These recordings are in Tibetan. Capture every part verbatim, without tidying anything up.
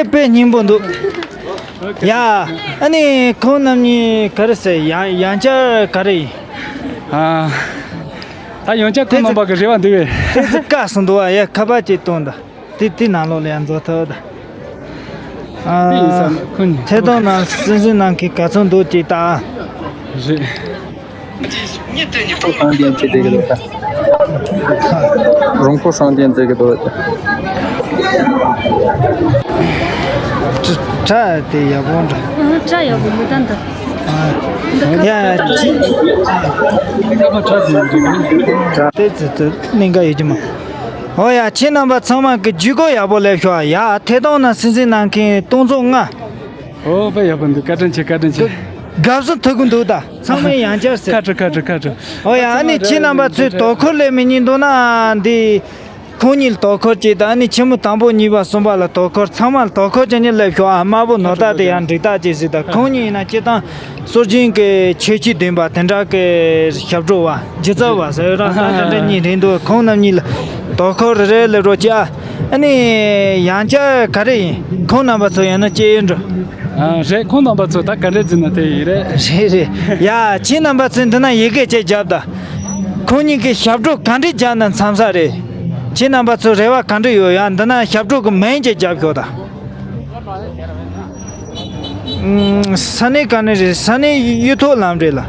དཔེ་སྙིང་པོ་འདུག་ཡ། ཨ་ནི་ཁོང་རྣམ་གཉིས་ག་རེ་ཟེར། ཡང་ཡང་བསྐྱར་ག་རེ་ཡིན། ཨ། ད་ཡང་བསྐྱར་ཁོང་རྣམ་པ་གི་རེ་བ་འདུག་བས། དེ་ཚོ་བཀག་སོང་འདུག་བ། ཡ། ཁ་པར་ཅིག་བཏོན་ད། དེ་དེ་ནང་ལོགས་ལ་ཡང་འཛུལ་ཐུབ་ད། ཨ། ཡིན་ས་ན་ཁོ་གཉིས། ཐད་གཏོང་ནང་སྲིད་འཛིན་ནང་གི་ག་ཚོད་འདུག་ཅིག་ལྟ་ཨ། རེད། རོང་པོ་ཧྲང་ཏེན་ཟེར་གི་འདུག་ད། ཁྲ་དེ་ཡག་པོ་འདྲ། ཨ། ཁྲ་ཡག་པོ་མི་ལྟ་འདི། ཡ། ཁྲ་དེ་ཚོ་དེ་གནད་འགག་ཡོད་ཀྱི་མ། ཨོ་ཡ། ཁྱེད་རྣམ་པ་ཚང་མ་གི་བརྒྱུད་སྐུར་ཡག་པོ་སླེབས་ཤོག་ཡ། ཐད་གཏོང་ནང་སྲིད་འཛིན་གནང་མཁན་སྟོང་ཚོ་ལྔ། ཨོ་དཔེ་ཡག་པོ་འདུག་བཀའ་དྲིན་ཆེ། བཀའ་དྲིན་ཆེ། དགའ་བསུ་ཐུག་གི་འདུག་ད་ཚང་མས་ཡང་བསྐྱར་ཟེར། ཁ་དྲི་ཁ་དྲི་ཁ་དྲི། ཨོ་ཡ། ཨ་ནི་ཁྱེད་རྣམ་པ་ཚོས་དོ་ཁུར་སླེབས་མི་ཉན་འདུག་ན་འདི། ཁོང་གཉིས་ལ་དོ་ཁུར་གཅིག་དང་། ཨ་ནི་ཆེན་མོ་དང་པོ་གཉིས་པ་གསུམ་པ་ལ་དོ་ཁུར། ཚང་མ་ལ་དོ་ཁུར་བྱས་ནས་སླེབས་ཤོག་ཨ། དམར་པོ་ནོར་བདག་དེ་ཡང་འགྲིག་རྟགས་ཅིག་ཟིག་དང་། ཁོང་གཉིས་ཡིན་ན་སྤྱིར་བཏང་སྲོལ་རྒྱུན་གྱི་ཁྱད་ཆོས་ལྡན་པ་དེ་འདྲ་གི་ཞབས་བྲོ་བ་སྒྱུ་རྩལ་བ་ཟེར་ར། ད་དེ་འདྲ་གཉིས་རེད་འདུག་ཁོང་རྣམ་གཉིས་ལ་དོ་ཁུར་རེ་རེ་སླེབས་རོགས་གྱིས་ཨ། ཨ་ནི་ཡང་བསྐྱར་ག་རེ་ཡིན། ཁོང་རྣམ་པ་ཚོ་ཡིན་ན་སྐྱེས་ཡོད་འགྲོ། ཨ། རེད། ཁོང་རྣམ་པ་ཚོ་ད་ག་འདྲས་བྱས་ན་དེ་ཡིན་རེད། རེད་རེད། ཡ། ཁྱེད་རྣམ་པ་ཚོས་འདི་ན་ཡི་གེ་ཅིག་བརྒྱབ་ད། ཁོང་གཉིས་ཀྱིས་ཞབས་བྲོ་ག་འདྲས་བརྒྱབ་ན་མཚམས་ས་རེད། ཁྱེད་རྣམ་པ་ཚོ་རེ་བ་ག་འདྲ་ཡོད། ཡང་འདི་ན་ཞབས་བྲོ་གི་མིང་ཅིག་རྒྱབ་ཤོག་ད། ཨུམ། ས་གནས་ག་ནས་རེད། ས་གནས་གཡུ་ཐོག་ལམ་རེད་ལ།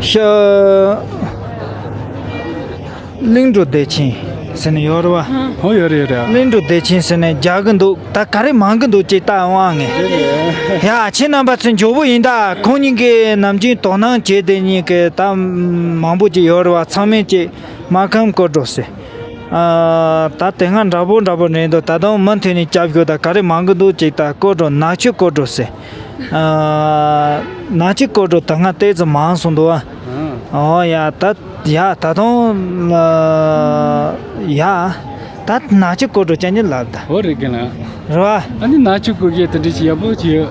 ཤ། གླིང་བྲོ་བདེ་ཆེན་ཟེར་ནས་ཡོད་རེད་བ། ཧོ། ཡོད་རེད་ཡོད་རེད། གླིང་བྲོ་བདེ་ཆེན་ཟེར་ནས་རྒྱག་གི་འདུག་ད་ག་རེ་མང་གི་འདུག་ཅེས་ལྟ་འོང་ཨ་ངས། ཡ། ཁྱེད་རྣམ་པ་ཚོས་མགྱོགས་པོ་ཡིན་ད། ཁོང་གཉིས་ཀྱིས་ནམ་རྒྱུན་དོ་སྣང་བྱེད་དེ་གཉིས་ཀྱི་ད་མང་པོ་ཅིག་ཡོད་རེད་བ། ཚང་མས་ཅིག་མ་ཁམ་བསྐོར་འགྲོ་ཟེར། ཨ། ད་དེ་སྔ་འདྲ་པོ་འདྲ་པོ་རེད་འདུག་ད་དུང་མུ་མཐུད་ནས་སྐྱབས་ཞུ་ད། ག་རེ་མང་གི་འདུག་ཅིག་ད་བསྐོར་འགྲོ། ནག་ཆུ་བསྐོར་འགྲོ་ཟེར། ཨ། ནག་ཆུ་བསྐོར་འགྲོ་ད་སྔ་ཏོག་ཙམ་མང་སོང་འདུག་ཨ། ཨོ་ཡ། ད། ཡ། ད་དུང་། ཨ། ཡ། ད་ནག་ཆུ་བསྐོར་འགྲོ་ཅན་གྱི་ལབ་ད། འོ་རེད་རྒན་ལགས། རེད་བ། ཨ་ནི་ནག་ཆུ་བསྐོར་གྱི་དེ་འདྲ་ཞིག་ཡག་པོ་ཅིག་ཡོད།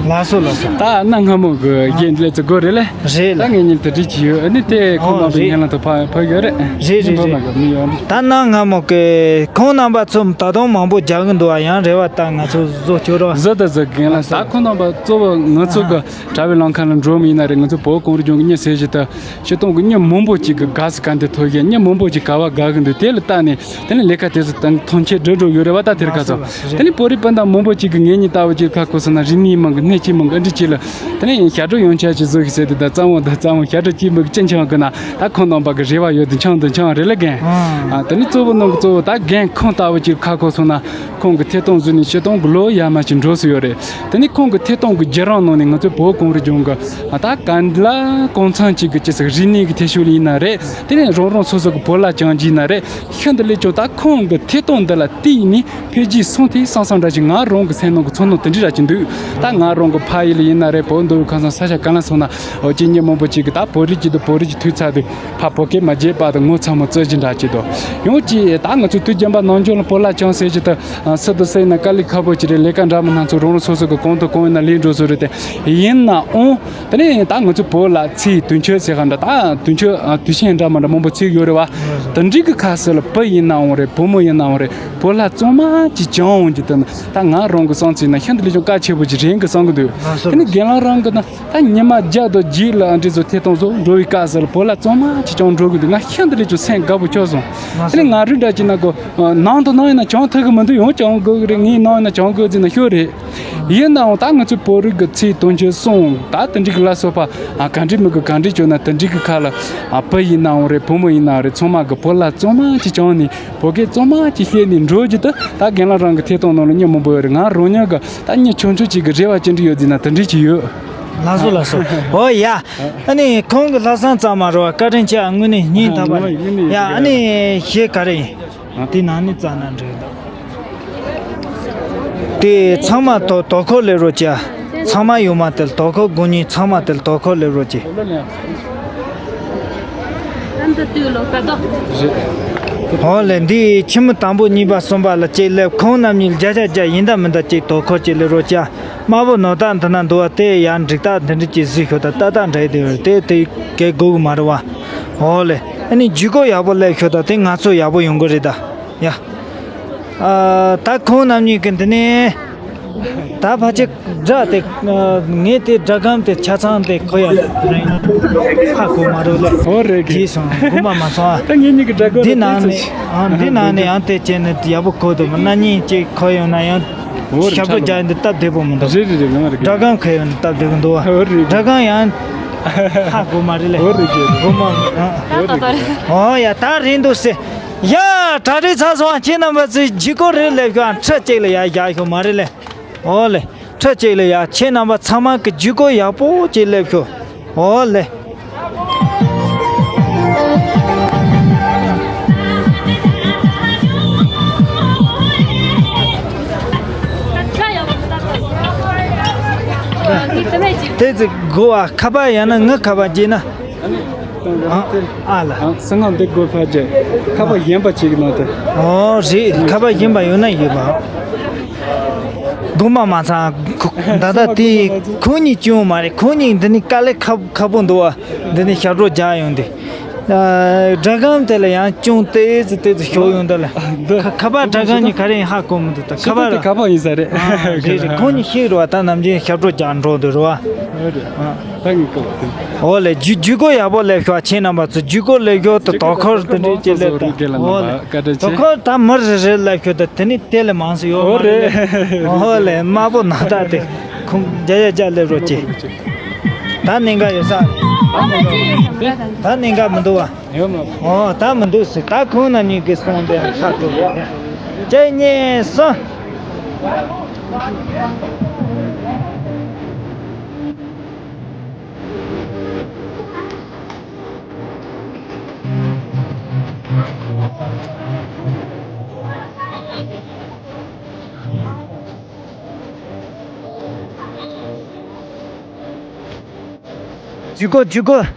ལགས་སོ་ལགས་སོ། ད་གནའ་སྔ་མོ་གི་རྒྱན་ལས་ཚོ་དགོས་རེད་ལེ། རེད་ལ། ད་ངེད་གཉིས་དེ་འདྲ་ཅིག་ཡོད། ཨ་ནི་དེ་ཁོང་ཨོ་རྣམ་པའི་རེད། སྙན་ལ་དུ་ཕ་ཕ་ཡོད་རེད། རེད་རེད་རེད། ད་གནའ་སྔ་མོ་གི་ཁོང་རྣམ་པ་ཚོ་ད་དུང་མང་པོ་རྒྱག་གི་འདུག་ཨ། ཡང་རེ་བ་ད་ང་ཚོ་བཟོ་བཅུག་རོགས། བཟོ་ད་བཟོ་རྒན་ལགས། ད་ཁོང་རྣམ་པ་གཙོ་བོ་ང་ཚོ་གི་དྲ་བའི་ལམ་ཁ་ལ་འགྲོ་མི་ཡིན་ན་རེད། ང་ཚོ་བོད་གངས་རི་ལྗོངས་ཀྱི་མྱི་ཟེར་གྱི་ད་སྤྱིར་བཏང་གི་མྱི་མང་པོ་ཅིག་གི་དགའ་ས་ག་འདི་ཐོབ་ཡས། མྱི་མང་པོ་ཅིག་ག་བ་དགའ་གི་འདུག་དེ་ལ་བལྟས་ནས་དེ་ནས་ལས་ཀ་དེ་ཚོ་དང་མཐོང་ཆེན་འགྲོ་འགྲོ་ཡོད་རེད་བ། ད་དེར་ཁ་སང་དེ་ནས་བོད་རིགས་སྤུན་ཟླ་མང་པོ་ཅིག་གི་ངེད་གཉིས་ལྟ་བུ་ཅིག་ཁ་ཁོ་སོང་ན་རིག་གནས་མང་གི་སྣེ་གཅིག་མང་གི་འདི་གཅིག་ལ་དེ་ནས་ཞབས་བྲོ་ཡང་ཆ་ཅིག་བཟོ་གི་ཟེར་དུས་ད་གཙང་བོ་ད་གཙང་བོ་ཞབས་བྲོ་གཅིག་མང་གི་ཅི་འཆང་གི་ན། ད་ཁོང་རྣམ་པ་གི་རེ་བ་ཡོད་དུ་འཆང་དུ་འཆང་རེད་ལ་རྒན། ཨ། དེ་ནས་གཙོ་བོ་ནང་གི་གཙོ་བོ་ད་རྒན་ཁོང་ལྟ་བུ་ཅིག་ཁ་ཁོ་སོང་ན། ཁོང་གི་ཐད་གཏོང་བཟོས་ནས་སྤྱིར་བཏང་གི་ལོ་ཡར་མར་ཅིག་འགྲོ་སྲིད་ཡོད་རེད། དེ་ནས་ཁོང་གི་ཐད་གཏོང་གི་བརྒྱུད་རིམ་ནང་ནས་ང་ཚོའི་བོད་གངས་རི་ལྗོངས་གི་ད་ག་འདྲ་གང་འཚམ་ཅིག་གི་ཅི་ཟེར་རིག་གནས་ཀྱི་ཐད་ཤུགས་ལ་ཡིན་ན་རེད། དེ་ནས་རང་རང་སོ་སོ་གི་བོད་ལྭ་བརྐྱང་རྒྱུ་ཡིན་ན་རེད། ཤིན་ཏུ་ལེགས་བྱུང་། ད་ཁོང་གི་ཐད་གཏོང་འདི་ལ་བལྟས་ནས་འཕེལ་རྒྱས་སོང་དུས་བསམ་བསམ་འདྲ་ཅིག་ང་རང་གི་སེམས་ནང་གི་ཚོར་སྣང་དེ་འདྲ་འདྲ་ཅིག་འདུག་ད་ང་རང་གི་ཕ་ཡུལ་ལ་ཡིན་ན་རེད། བོད་མདོ་དབུས་ཁམས་གསུམ་ས་ཆ་གང་ལ་སོང་ན་འོ་ཅི་མྱི་མང་པོ་ཅིག་གིས་ད་བོད་རིགས་ཅིག་དང་བོད་རིགས་ཀྱི་ཐུག་ཚར་དུས། ཕ་བོད་སྐད་མ་བརྗེད་བར་དུ་ངོ་ཚ་མོ་བརྩི་བཞིན་འདྲ་ཅིག་འདུག་ཡང་ཅིག་ད་ང་ཚོ་དུས་རྒྱུན་པ་ནམ་རྒྱུན་ལ་བོད་ལྭ་བརྐྱང་ཟེར་གྱི་ད་སུ་དང་སུ་ཡིན་ན་དཀའ་ལས་ཁག་པོ་ཅིག་རེད། ལས་ཀ་འདྲ་མི་སྣ་ཚོ་རང་རང་སོ་སོ་གི་གང་དང་གང་ཡིན་ན་ལས་འགྲོ་སྲོལ་རེད་དེ། ཡིན་ནའང་དེ་ནས་ད་ང་ཚོ་བོད་ལྭ་ཚེས་དུས་མཆོད་ཟེར་ག་འདྲ། ད་དུས་མཆོད་དུས་ཆེན་འདྲ་མི་འདྲ་མང་པོ་ཚེས་ཡོད་རེད་བ། དེ་འདྲའི་གི་ཁ་ཤས་ལ་བུ་ཡིན་ནའང་རེད། བུ་མོ་ཡིན་ནའང་རེད། བོད་ལྭ་གཙང་མ་ཅིག་བརྐྱང་འོང་གི་དེ་ནི་ད་ང་རང་གི་བསམ་ཚུལ་ན་ཤིན་ཏུ་ལས་ཀྱང་གལ་ཆེ་པོ་ཅིག་རེད་གི་བསམ་གི་འདུག་དེ་ནི་རྒན་ལགས་རང་གི་ན། ད་ཉི་མ་བརྒྱ་དང་བརྒྱད་ལ་འདི་ཚོ་ཐད་གཏོང་བཟོ་འགྲོ་བའི་སྐབས་སུ་ལ་བོད་ལྭ་གཙང་མ་ཅིག་བརྐྱང་འགྲོ་གི་འདུག་ང་ཤིན་ཏུ་ལས་ཀྱང་སེམས་དགའ་པོ་ཁྱོད་སོང་། དེ་ནས་ང་རུ་འདྲ་ཅིག་ན་གོ་ནང་དུ་ནང་ཡིན་ན་བརྐྱང་ཐུབ་གི་མི་འདུག་ཡང་བརྐྱང་དགོས་གི་རེད། ངའི་ནང་ཡིན་ན་བརྐྱང་དགོས་ཟེར་ན་ཤོར་རེད། ཡིན་ནའང་ད་ང་ཚོའི་བོད་རིགས་ཀྱི་ཚེས་དུས་མཆོད་སོང་ད་དེ་འདྲའི་གི་ལ་སོགས་པ་ག་འདྲའི་མི་དགོས་ག་འདྲའི་བྱུང་ན་དེ་འདྲའི་གི་ཁ་ལ་བུ་ཡིན་ནའང་རེད། བུ་མོ་ཡིན་ནའང་རེད། ཚང་མ་གི་བོད་ལྭ་གཙང་མ་ཅིག་བརྐྱང་ནས་བོད་སྐད་གཙང་མ་ཅིག་བཤད་ནས་འགྲོ་རྒྱུ་དེ་ད་རྒན་ལགས་རང་གི་ཐད་གཏོང་ནང་ལ་མྱི་མང་པོ་ཡོད་རེད། ང་རང་ཉིད་ཀྱི་ད་མྱི་ཆུང་ཆུང་ཅིག་གི་རེ་བ་ཅི་འདྲ་ཡོད་ཟེར་ན་དེ་འདྲ་ཅིག་ཡོད། ལགས་སོ་ལགས་སོ། ཨོ་ཡ། ཨ་ནི་ཁོང་གི་ལྷག་བསམ་ཙམ་མ་རེད་བ། བཀའ་དྲིན་ཆེ། དངོས་གནས་སྙིང་ཐག་པ་ནས། ཡ་ཨ་ནི་གཞས་ག་རེ་ཡིན། དེ་ནང་ནས་བཙལ་ན་འགྲིག་འདུག་དེ་ཚང་མ་དོ་དོ་ཁུར་སླེབས་རོགས་གྱིས། ཚང་མ་ཡོད་མ་དེ་ལ་དོ་ཁུར་དགོས་ཉིན་ཚང་མ་དེ་ལ་དོ་ཁུར་སླེབས་རོགས་གྱིས། ཨོ་ལེ། འདི་ཆེན་མོ་དང་པོ་གཉིས་པ་གསུམ་པ་ལ་གཅིག་སླེབས། ཁོང་རྣམ་གཉིས་ལ་བརྒྱ་ཆ་བརྒྱ་ཡིན་ད་མིན་ད་གཅིག་དོ་ཁུར་གཅིག་སླེབས་རོགས་གྱིས། དམར་པོ་ནོར་བདག་འདི་ན་འདུག་བ། དེ་ཡང་འགྲིག་རྟགས་འདི་འདྲ་ཅིག་གཟིགས་ཤོག་ད། ཏག་ཏག་འདྲ་དེ་རེད། དེ་དེ་གས་དགོས་གི་མ་རེད་བ། འོ་ལེ། ཨ་ནི་ཇུས་འགོད་ཡག་པོ་སླེབས་ཤོག་ད། དེ་ང་ཚོ་ཡག་པོ་ཡོང་གི་རེད་ད། ཡ། ཨ། ད་ཁོང་རྣམ་གཉིས་ཀྱི་འདི་ནས། ད་ཕལ་ཆེར་སྒྲ་དེ། ཨ། ངས་དེ་སྒྲ་སྒམ་དེ་ཆ་ཚང་དེ་གོ་ཡ་རེད། ཧ་གོ་མ་རེད་ལེ། ཨོ་རེད་གི། གྱིས་སོང་། དགོངས་པ་མ་ཚོམ་ཨ། ད་ངེད་གཉིས་ཀྱི་སྒྲ་སྒམ་འདི་ནང་ནས། ཨ། འདི་ནང་ནས་ཡང་དེ་བྱས་ནས་ཡག་པོ་གོ་འདུག་མ་གནའ་ཉིན་གཅིག་གོ་ཡོང་ན་ཡང་། ཨོ་རེད། ཞབས་བྲོ་རྒྱག་འདི་སྟབས་བདེ་པོ་མི་འདུག་རེད་རེད་རེད། ཡོང་རེད། སྒྲ་སྒམ་གོ་ཡོང་ན་སྟབས་བདེ་པོ་འདུག་ཨ། ཨོ་རེད། སྒྲ་སྒམ་ཡང་ཧ་གོ་མ་རེད་ལེ། ཨོ་རེད་གི། དགོངས་པ། ཨ། ད་ད་ད་རེད། ཨོ་ཡ། ད་རེད་འདུག་སེ། ཡ། གྲ་སྒྲིག་ཚར་སོང་། ཁྱེད་རྣམ་པ་ཚོས་ཇུས་འགོད་རེ་སླེབས་ཤོག་ཨ། ཁྲི་གཅིག་ལ་ཡར་བཞག་ཤོག་མ་རེད་ལེ། ཨོ་ལེ། ཁྲི་གཅིག་ལ་ཡར། ཁྱེད་རྣམ་པ་ཚང་མ་གི་ཇུས་འགོད་ཡག་པོ་ཅིག་སླེབས་ཤོག་ཨོ་ལེ། དེ་ཚོ་དགོས་པ། ཁ་པར་ཡང་ན་ངའི་ཁ་པར་བརྗེས་ན། ཨ་ལ། ཨ། སེམས་ནང་འདི་དགོས་ཕར་བརྗེ། ཁ་པར་གཞན་པ་ཅིག་གི་ནང་དུ། ཨོ་རེད། ཁ་པར་གཞན་པ་ཡོད་ན་ཡོད་པ། དགོངས་པ་མ་ཚོམ། ད་ལྟ་དེ་ཁོང་གཉིས་བྱུང་མ་རེད། ཁོང་གཉིས་འདི་ནས་དཀའ་ལས་ཁག་ཁག་པོ་འདུག་བ། འདི་ནས་ཞབས་བྲོ་རྒྱག་ཡོང་དུས། ཨ། སྒྲ་སྒམ་དེ་ལ་ཡང་ཅུང་ཏོག་ཙམ་ཏོག་ཙམ་ཤོར་ཡོང་དུས་ལ། འདི། ཁ་ཁ་པར་སྒྲ་སྒམ་གཉིས་ག་རེ་ཡིན་ཧ་གོ་མི་འདུག་ད་ཁ་པར། ཁ་པར་ཡིན་ས་རེད། ཨ། རེད་རེད། ཁོང་གཉིས་ཤེས་རེད་བ། ད་ནམ་རྒྱུན་ཞབས་བྲོ་རྒྱག་འགྲོ་འདུག་རེད་བ། ཨ། ད་ངས་བཀོད་པ་དེ། ཨོ་ལེ། ཇུས་ཇུས་འགོད་ཡག་པོ་སླེབས་ཤོག་ཁྱེད་རྣམ་པ་ཚོ་ཇུས་འགོད་སླེབས་ཤོག་ད་དོ་ཁུར་དེ་འདྲས་ཅིག་སླེབས་དང་། ཨོ་ལེ། དོ་ཁུར་ད་མི་རེ་རེ་སླེབས་ཤོག་ད་དེ་ནས་དེ་ལས་མང་ཙམ་ཡོད་མ་རེད། ཨོ་རེད། ཨོ་ལེ། དམར་པོ་ནག་ཐག་དེ་ཁོང་བརྒྱ་ཡ་བརྒྱ་སླེབས་རོགས་གྱིས། ད་གནད་འགག་ཡོད་ས་རེད། ད་གནད་འགག་མི་འདུག་བ། ཡོད་མ། ཨོ། ད་མི་འདུག་ཟེར། ད་ཁོང་རྣམ་གཉིས་ཀྱིས་གསུངས་པའི་ཁ་ཐུག་གཅིག་གཉིས་གསུམ། ཇུས་འགོད། ཇུས་འགོད།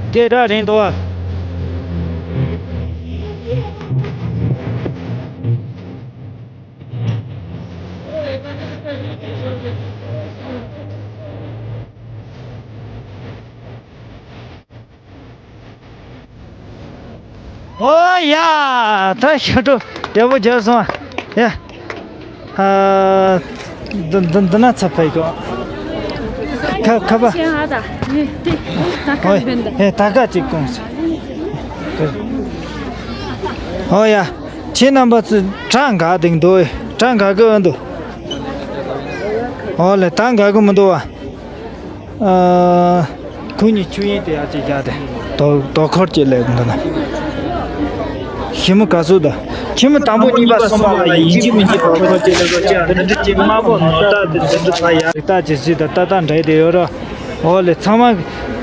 སྐད་གྲགས་རིང་དོ། ཨོ་ཡ། ད་ཞབས་བྲོ་བདེ་པོ་རྒྱག་སོང་། ཡ། ཨ། འདི་འདི་འདི་ན་ཚ་ཕ་གི། ཁ་ཁ་པར། ཆེན་ཨ་ད། ནི་ཏི། ད་ཁ་ཨོ་ཡ། བེན་ད། ཨེ། ད་ཁ་ཅིག་གོང་ས། ཨོ་ཡ། ཁྱེད་རྣམ་པ་ཚོ་གྲངས་འགའ་དེང་འདུག་གྲངས་འགའ་གི་འདུག་ཨོ་ལེ། ད་འགའ་གི་མི་འདུག་བ། ཨ། ཁོ་གཉིས་ཆུ་ཡིན་དེ་ཡ་ཅིག་རྒྱག་དེ། དོ་དོ་ཁོར་ཅིག་ལས་འདི་ན། ཞི་མི་ག་ཚོད་ད། ཁྱིམ་མི་དང་པོ་གཉིས་པ་གསུམ་པ་ལ་ཡིན་གཅིག་མིན་གཅིག་དོ་ཁོར་ཅིག་ལས་རོགས་ཅིག་འདི་འདྲ་ཅིག་དམར་པོ་ནོར་ད་དེ་འདི་འདྲ་ཚ་ཡ། རིག་ད་ཅིག་ཟིག་ད་ཏག་ཏག་འདྲ་དེ་ཡོད་ར། འོ་ལེ། ཚང་མ་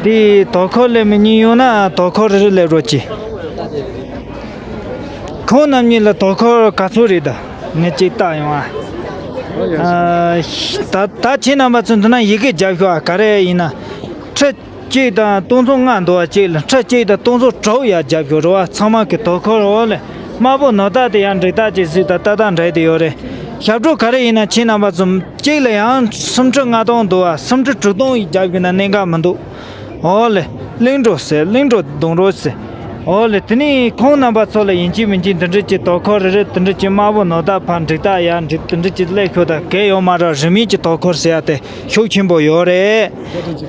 དེ་དོ་ཁོར་ལས་མི་གཉིས་ཡོང་ན་དོ་ཁོར་རེ་རེ་ལས་རོགས་ཅིག་ཁོང་རྣམ་གཉིས་ལ་དོ་ཁོར་ག་ཚོད་རེད་ད། ངས་ཅིག་བལྟ་ཡོང་ཨ། ཨ། ད་ད་ཁྱེད་རྣམ་པ་ཚོ་འདི་ན་ཡི་གེ་རྒྱབ་ཤོག་ཨ། ག་རེ་ཡིན་ན། ཁྲི་གཅིག་དང་སྟོང་ཚོ་ལྔ་འདུག་བ། གཅིག་ལ་ཁྲི་གཅིག་དང་སྟོང་ཚོ་དྲུག་ཡར་རྒྱབ་ཤོག་རེད་བ། ཚང་མ་གི་དོ་ཁོར་འོ་ལེ། དམར་པོ་ནོར་བདག་དེ་ཡང་འགྲིག་རྟགས་ཅིག་བཟོས་དང་ཏག་ཏག་འདྲ་དེ་ཡོད་རེད། ཞབས་བྲོ་ག་རེ་ཡིན་ན་ཁྱེད་རྣམ་པ་ཚོ་གཅིག་ལ་ཡང་སུམ་ཁྲི་ལྔ་སྟོང་འདུག་བ། སུམ་ཁྲི་དྲུག་སྟོང་རྒྱབ་ཀྱི་ན་གནད་འགག་མི་འདུག་ཨོ་ལེ། གླིང་འགྲོ་ཟེར། གླིང་འགྲོ་གདོང་རོགས་ཟེར། ཨོ་ལེ། དེ་ནས་ཁོང་རྣམ་པ་ཚོ་ལ་ཡིན་གཅིག་མིན་གཅིག་འདི་འདྲ་ཅིག་དོ་ཁུར་རེ་རེ། དེ་འདྲ་ཅིག་དམར་པོ་ནོར་བདག་ཕར་འགྲིག་རྟགས་ཡར་འགྲིག་དེ་འདྲ་ཅིག་སླེབས་ཤོག་དང་། གལ་ཡོད་མ་རེད། རིན་མེད་ཀྱི་དོ་ཁུར་ཟེར་ཡ་དེ་ཤུགས་ཆེན་པོ་ཡོད་རེད།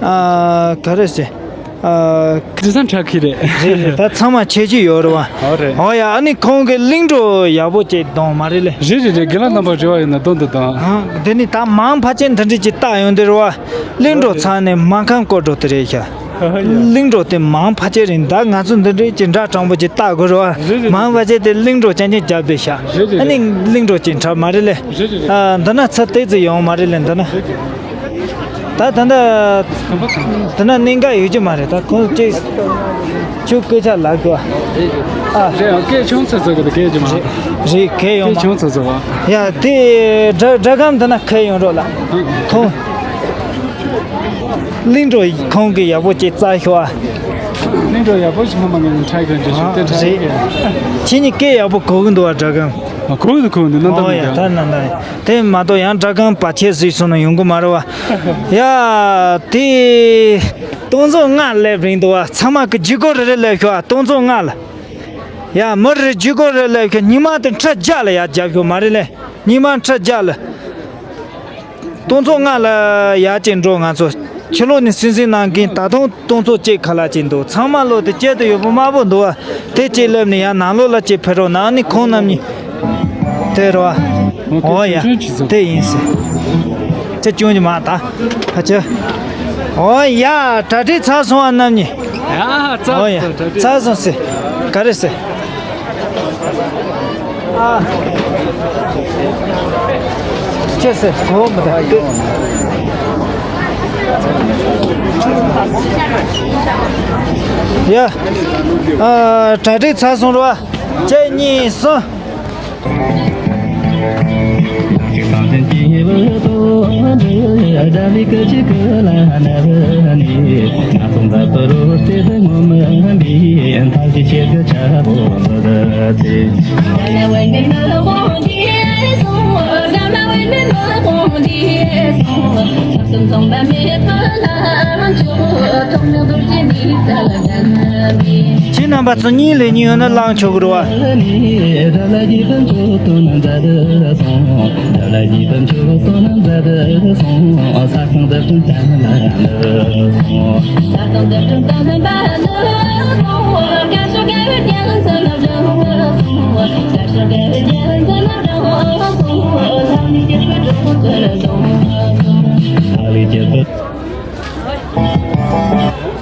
ཨ། ག་རེ་ཟེར། ཨ། དེང་སང་དྲག་གི་རེད། རེད་རེད། ད་ཚང་མ་ཁྱད་ཆོས་ཡོད་རེད་བ། ཨོ་རེད། ཨོ་ཡ། ཨ་ནི་ཁོང་གི་གླིང་འགྲོ་ཡག་པོ་ཅིག་གཏོང་མ་རེད་ལེ། རེད་རེད་རེད། རྒན་ལགས་རྣམ་པ་རེ་བ་ཡོད་ན་གཏོང་དུ་བཏང་། ཨ། འདི་ནི་ད་མང་ཕལ་ཆེར་འདི་འདྲ་ཅིག་བཏགས་ཡོང་དེ་རེད་བ། གླིང་འགྲོ་ཚང་ནས་སྨར་ཁམས་སྐོར་འགྲོ་དེ་རེད་ཤག་གླིང་འགྲོ་དེ་མང་ཕལ་ཆེར་རེད། ད་ང་ཚོ་འདི་འདྲའི་ཅིག་འདྲ་དྲང་པོ་ཅིག་བཏགས་དགོས་རེད་བ། རེད་རེད། མང་ཕལ་ཆེར་དེ་གླིང་འགྲོ་རྐྱང་རྐྱང་རྒྱབ་བསྡད་ཤག་རེད་རེད། ཨ་ནི་གླིང་འགྲོ་ཅིག་འཁྲབ་མ་རེད་ལེ། རེད་རེད། ཨ། འདི་ན་ཚ་ཏོག་ཙམ་ཡོང་མ་རེད་ལེ་འདི་ན། ད་ད་ད། དེ་ན་གནད་འགག་ཡོད་ཀྱི་མ་རེད། ད་ཁོང་ཅིག་ཁྱོད་སྐད་ཆ་ལབ་དགོས། ཨ། རེད། ཨ། སྐད་ཆུང་ཚ་ཚ་གི་སྐད་ཀྱི་མ་རེད། རེད། གལ་ཡོང་མ། སྐད་ཆུང་ཚ་ཚ་བ། ཡ། དེ་སྒྲ་སྒྲ་སྒམ་དེ་ན་གལ་ཡོང་རོགས་ལ། ཁོང་གླིང་འགྲོ་ཁོང་གི་ཡག་པོ་ཅིག་བཙལ་ཤོག་ཨ། གླིང་འགྲོ་ཡག་པོ་ཞིག་ཧ་མ་ངེས་ནས་ཁྲལ་གྱོན་རྒྱུ་ཞིག་དེ་ཁྲལ་རེད། གྱོན། ཁྱེད་གཉིས་སྐད་ཡག་པོ་གོ་གི་འདུག་བ། སྒྲ་སྒམ། ཨ། གོ་གི་འདུག་གོ་གི་འདུག་རྣམ་ཨོ་ཡ། ད་དག་རྣམ་དག་དེ་མ་གཏོགས་ཡང་སྒྲ་སྒམ་བར་ཆད་བཟོས་སོང་ན་ཡོང་གི་མ་རེད་བ། ཡ། དེ་སྟོང་ཚོ་ལྔ་སླེབས་རན་འདུག་བ། ཚང་མ་གི་ལྗིད་ཁོག་རེ་རེ་སླེབས་ཤོག་ཨ། སྟོང་ཚོ་ལྔ་ལ། ཡ། མི་རེ་ལྗིད་ཁོག་རེ་སླེབས་ཤོག་སྙིང་མ་དེ་ཁྲི་བརྒྱ་ལ་ཡར་རྒྱབ་ཤོག་མ་རེད་ལེ། སྙིང་མ་ཁྲི་བརྒྱ་ལ། སྟོང་ཚོ་ལྔ་ལ་ཡར་ཅིག་འགྲོ། ང་ཚོ་ཕྱི་ལོགས་ནས་སུན་གཙེར་གནང་མཁན་ད་དུང་སྟོང་ཚོ་གཅིག་ཁ་ལག་ཅིག་འདུག་ཚང་མ་ལོག་དེ་དཀྱིལ་དུ་ཡོད་པོ་དམར་པོ་འདུག་བ། དེ་གཅིག་སླེབས་ནས་ཡར་ནང་ལོགས་ལ་ཅིག་ཕེབས་རོགས་གནང་། ཨ་ནི་ཁོང་རྣམ་གཉིས་དེ་རེད་བ། ཨོ་ཡ། དེ་ཡིན་ཟེར། ཅི་བྱུང་གི་མ་ད་ཕ་ཆེ། ཨོ་ཡ། གྲ་སྒྲིག་ཚར་སོང་བ་རྣམ་གཉིས། ཡ། ཚར་ཨོ་ཡ། སོང་། གྲ་སྒྲིག་ཚར་སོང་ཟེར། ག་རེ་ཟེར། ཨ། ཅི་ཟེར་གོ་མི་ད། ཡ། ཨ། གྲ་སྒྲིག་ཚར་སོང་རེད་བ། གཅིག་གཉིས་གསུམ། ཁྱེད་རྣམ་པ་ཚོ་གཉིས་ལས་གཉིས་ཡོད་ན་བླངས་ཆོག་གི་རེད་བ།